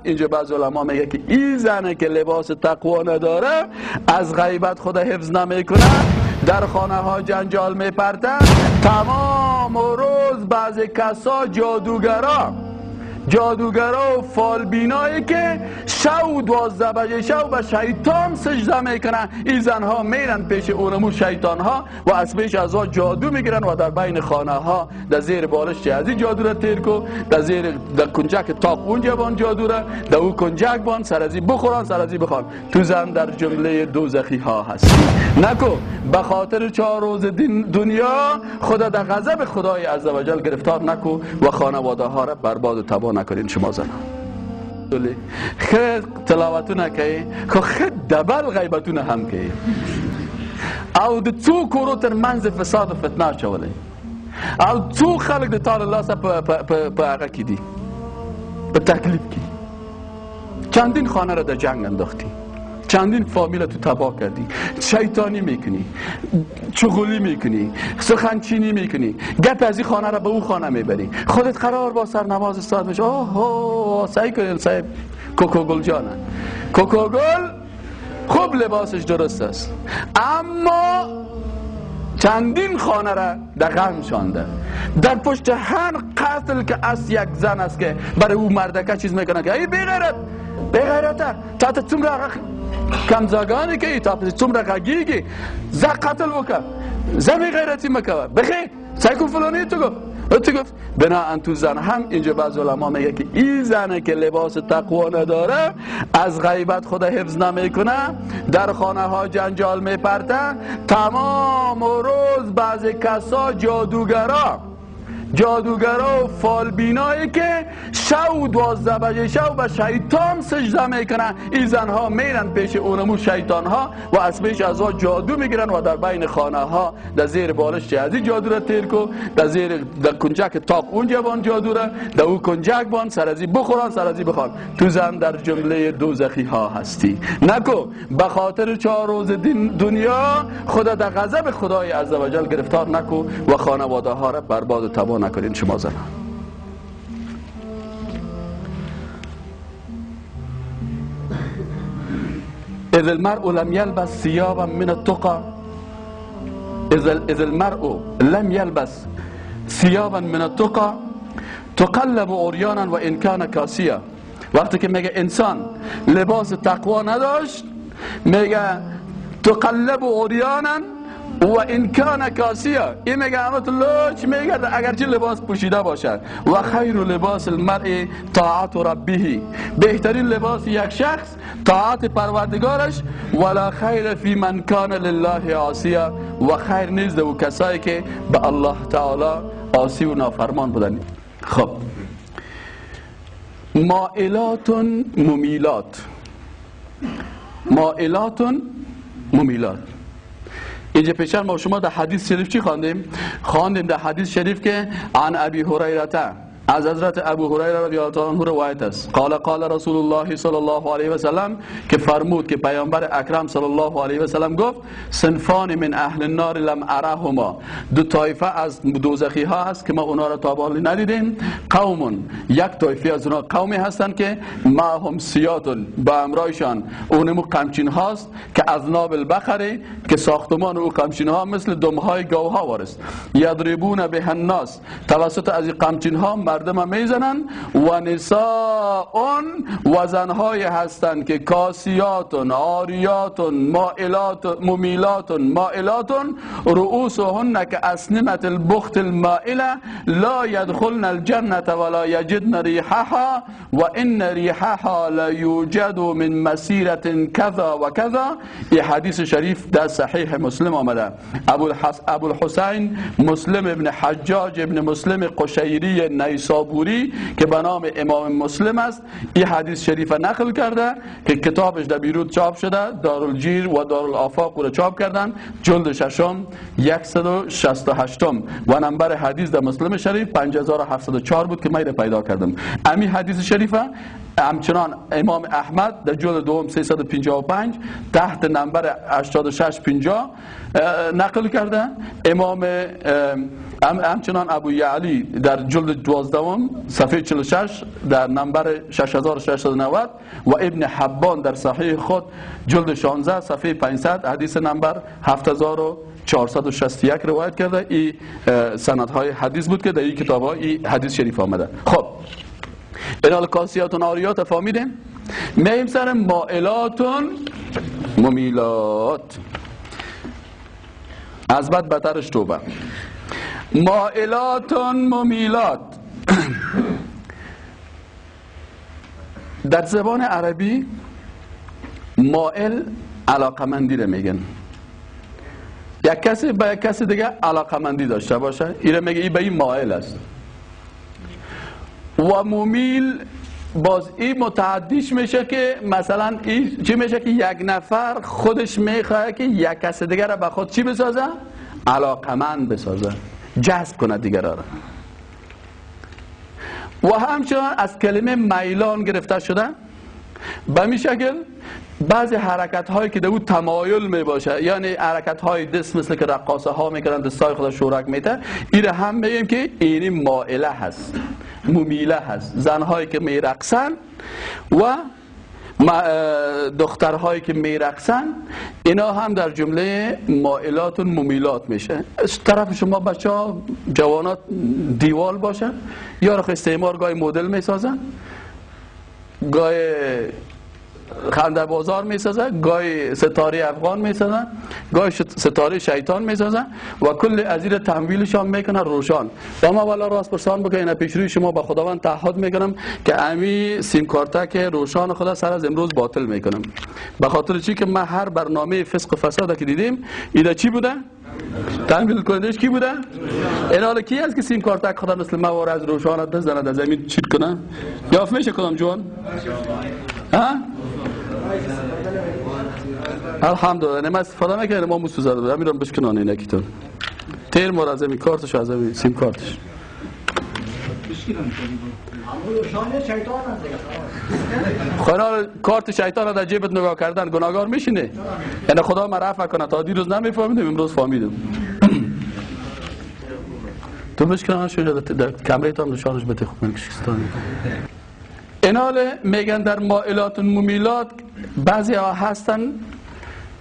اینجا بعض علما میگه که این زنه که لباس تقوا نداره، از غیبت خود حفظ نمیکنه، در خانه ها جنجال میپرته، تمام روز بعض کسا جادوگرا و فالبینایی که شو 12 بجه شو به شیطان سجده میکنن، این زنها میرن پیش اونمو شیطان ها و از پیش از ها جادو میگیرن و در بین خانه ها در زیر بالش از این جادو را تیر کو، در زیر در کنجک تاق اونجا بان جادو را در او کنجک بان سر از این بخوران سر از این بخوان. تو زن در جمله دوزخی ها هستی. نکو به خاطر 4 روز دنیا خدا در غضب خدای عزوجل گرفتار نکو و خانواده ها را برباد و تباه نکنین. شما زنان خیر تلاوتونه کوي خو ښه دبل غیبتونه هم کوي او د څو کورو تر منځ فساد و فتنه اچولی او څو خلک د تا له لاسه په هغه کې دي، په تکلیف کې. چندین خانه را در جنگ انداختی، چندین فامیل تو تباه کردی، شیطانی میکنی، چغلی میکنی، سخنچینی میکنی، گپ از این خانه را به او خانه میبری، خودت قرار با سر نماز استاد میشه. اوه سعی کنین صاحب کوکو گل جانه، کوکو گل خوب لباسش درست است اما چندین خانه را در غم شانده. در پشت هر قتل که از یک زن است که برای او مردکه چیز میکنه که ای بیغیرت بیغیرته تا ته څومره هغه کمزاګانې کوي، تا پسې څومره غږېږي، زه قتل وکړه، زه بېغیرتي مه کوه، بخیر سعی کن فلانی تو گفت تو گفت. بناهن تو زن هم اینجا بعض علما میگه که این زنه که لباس تقوا نداره، از غیبت خود حفظ نمیکنه، در خانه ها جنجال میپرته، تمام روز بعض کسا جادوگرا و فالبینایی که شو 12 بجه شو به شیطان سجده میکنن، این زنها میرن پیش اونمو شیطان ها و از پیش از ها جادو میگیرن و در بین خانه ها در زیر بالش از این جادو را تیر کو، در زیر در کنجک تاق اونجا بان جادو را در او کنجک بان سر از این بخوران سر از این بخوان. تو زن در جمله دوزخی ها هستی. نکو به خاطر 4 روز دنیا خدا در غضب خدای عزوجل گرفتار نکو و خانواده ها را برباد و تباه نکنین. شما زنان اذا المرء لم يلبس ثيابا من التقى، اذا المرء لم يلبس ثيابا من التقى تقلب عريانا وان كان كاسيا. وقتی که میگه انسان لباس تقوا نداشت، میگه تقلب عريانا و ان کان کاسیا، این میگه همه تو لچ میگرده اگرچه لباس پوشیده باشد. و خیر لباس المرء طاعت ربه، بهترین لباس یک شخص طاعت پروردگارش. ولا خیر فی من کان لله عاصیا، و خیر نیست او کسایی که به الله تعالی عاصی و نافرمان بودن. خب مائلات ممیلات، مائلات ممیلات. اینجا پیشتر ما شما در حدیث شریف چی خواندیم؟ خواندیم در حدیث شریف که عن ابی هریره، از حضرت ابو هریره رضی الله عنه روایت است، قال قال رسول الله صلی الله علیه و سلم، که فرمود که پیامبر اکرم صلی الله علیه و سلم گفت صنفان من اهل النار لم ارهما، دو طایفه از دوزخی ها هست که ما اونا را تا به حال ندیدیم. قوم، یک طایفه از اونا قومی هستند که ما هم سیات، با امرایشان اونمو قمچین هاست که از ناب البقره، که ساختمان او قمچین ها مثل دمهای گاوها وارست، یضربون به الناس، توسط از قمچین ها مردم میزنن. و نساء، و زنهای هستند که کاسیات، عاریات، مائلات، ممیلات، مائلات، رؤوسهن که اسنمة البخت المائله لا يدخلن الجنة ولا يجدن ريحها وان ريحها لا يوجد من مسيرة كذا وكذا. این حدیث شریف در صحیح مسلم آمده. ابو الحسین مسلم ابن حجاج ابن مسلم قشیری نیسابوری که به نام امام مسلم است، این حدیث شریف نقل کرده که کتابش در بیروت چاپ شده، دارالجیر و دارالآفاق رو چاپ کردن، جلد ششم 168 و نمبر حدیث در مسلم شریف 5704 بود که من پیدا کردم. امی حدیث شریفه همچنان امام احمد در جلد دوم 355 تحت نمبر 8650 نقل کرده. امام همچنان ابو یعلی در جلد 12 صفحه 46 در نمبر 6690 و ابن حبان در صحیح خود جلد 16 صفحه 500 حدیث نمبر 7461 روایت کرده. این سندهای حدیث بود که در این کتاب ها این حدیث شریف آمده. خب اینال کاسیات و عاریات فهمیدیم. میایم سر مائلات ممیلات. از بد بدترش توبه. مائلات ممیلات در زبان عربی مائل علاقمندی رو میگن. یک کسی به یک کسی دیگه علاقمندی داشته باشه، این میگه این به این مائل است. و ممیل باز این متعدیش میشه که مثلا این چی میشه که یک نفر خودش میخواد که یک کس دیگه را به خود چی بسازه؟ علاقمند بسازه، جذب کنه دیگران را. و همچنان از کلمه میلان گرفته شده. به می شکل بعضی حرکت هایی که در او تمایل می باشه، یعنی حرکت های دست مثل که رقاصه ها میکنن دستای خود شورک میته، این هم میگیم که اینی مائله هست، ممیله هست. زنهایی که میرقصن و دخترهایی که میرقصن، اینا هم در جمله مائلات و ممیلات میشه. طرف شما بچه ها جوانات دیوال باشه، یا رخ استعمار گاهی مدل میسازن، گاهی خنده بازار میسازن، گاهی ستاره افغان میسازن، گاهی ستاره شیطان میسازن و کل از این تمویلشان میکنن روشان. و ما والا راست پرسان بکنم، اینا پیشروی شما با خداوند تعهد میکنم که امی سیم کارت که روشان خدا سر از امروز باطل میکنم. به خاطر چی که ما هر برنامه فسق و فساد که دیدیم اینا چی بوده؟ تمویل کنندش کی بوده؟ این حالا کی است که سیم کارت خدا مثل ما وار از روشان بزنه از زمین چیت کنه؟ یافت میشه کدام جوان؟ ها؟ الحمدلله نه استفاده نکردیم، ما موسو زده بودم میرم بشکنانه اینکیتون تیر مور از این کارتش، از این سیم کارتش. خدا کارت شیطان را در جیبت نگاه کردن گناهگار میشینه. یعنی خدا ما رفع کنه. تا دیروز نمیفهمیدم، امروز فهمیدم. تو بشکنانه شو در کمره تام نشانش بده. خوب من اینال میگن در مائلات و ممیلات بعضی ها هستن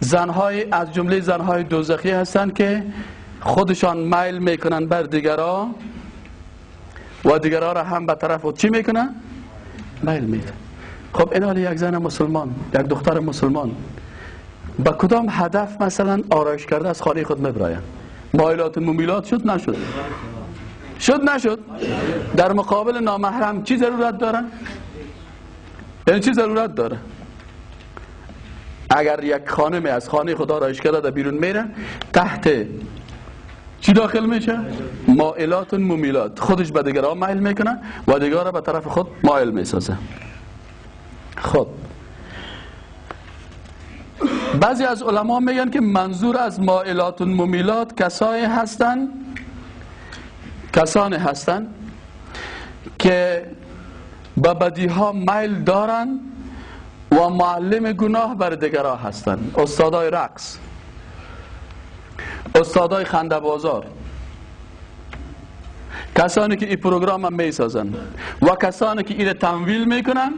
زنهای از جمله زنهای دوزخی هستن که خودشان میل میکنن بر دیگرا و دیگرا را هم به طرف خود چی میکنن؟ میل میکنن. خب اینال یک زن مسلمان، یک دختر مسلمان با کدام هدف مثلا آرایش کرده از خانه خود میبراین؟ مائلات و ممیلات شد نشد؟ شد نشد؟ در مقابل نامحرم چی ضرورت داره؟ یعنی چی ضرورت داره؟ اگر یک خانم از خانه خدا آرایش کرده در بیرون میره، تحت چی داخل میشه؟ مائلات و ممیلات. خودش به دیگران میل میکنه و دیگران را به طرف خود مایل میسازه. خب بعضی از علما میگن که منظور از مائلات و ممیلات کسایی هستند، کسانی هستند که به بدیها میل دارن و معلم گناه بر دیگران هستند. استادای رقص، استادای خنده بازار، کسانی که این پروگرام هم میسازن و کسانی که این تمویل میکنن،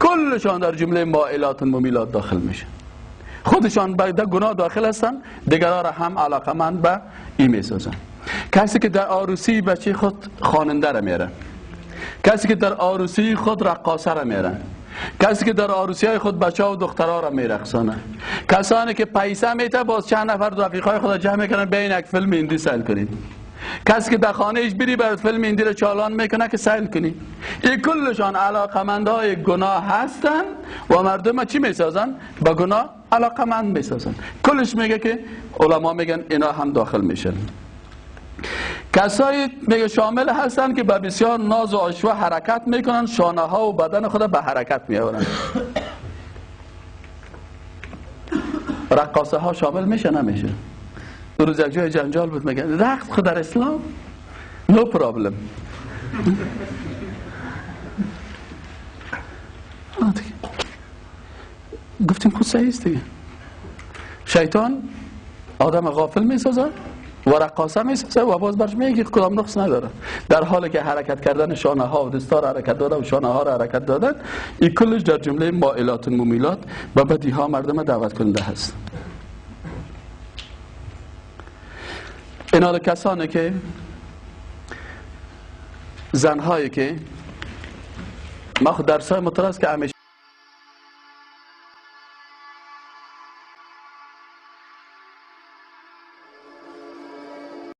کلشان در جمله مائلات و ممیلات داخل میشن. خودشان به گناه داخل هستن، دیگران را هم علاقمند به این میسازن. کسی که در عروسی بچه خود خواننده را میاره، کسی که در عروسی خود رقاصه را میاره، کسی که در عروسی های خود بچه ها و دخترها را میرقصانه، کسانی که پیسه میته باز چند نفر رفیقای خود جمع میکنن بین یک فیلم هندی سیل کنید، کسی که در خانه ایش بری برات فیلم هندی را چالان میکنه که سیل کنی، این کلشان علاقمندهای گناه هستن و مردم چی میسازن؟ با گناه علاقمند میسازن. کلش میگه که علما میگن اینا هم داخل میشن. کسایی میگه شامل هستن که به بسیار ناز و عشوه حرکت میکنن، شانه ها و بدن خود به حرکت میآورن. رقاصه ها شامل میشه نمیشه؟ روز یک جای جنجال بود، میگن رقص خود در اسلام no problem. گفتیم خود صحیح است دیگه. شیطان آدم غافل میسازه و رقاصه میسازه و باز برش میگه کدام نقص نداره، در حالی که حرکت کردن شانه ها و دستار حرکت داده و شانه ها را حرکت دادن، این کلش در جمله مائلات و ممیلات و بدی ها مردم دعوت کننده هست. اینا کسانی که زنهایی که ما خود درسای مطرح است که همیشه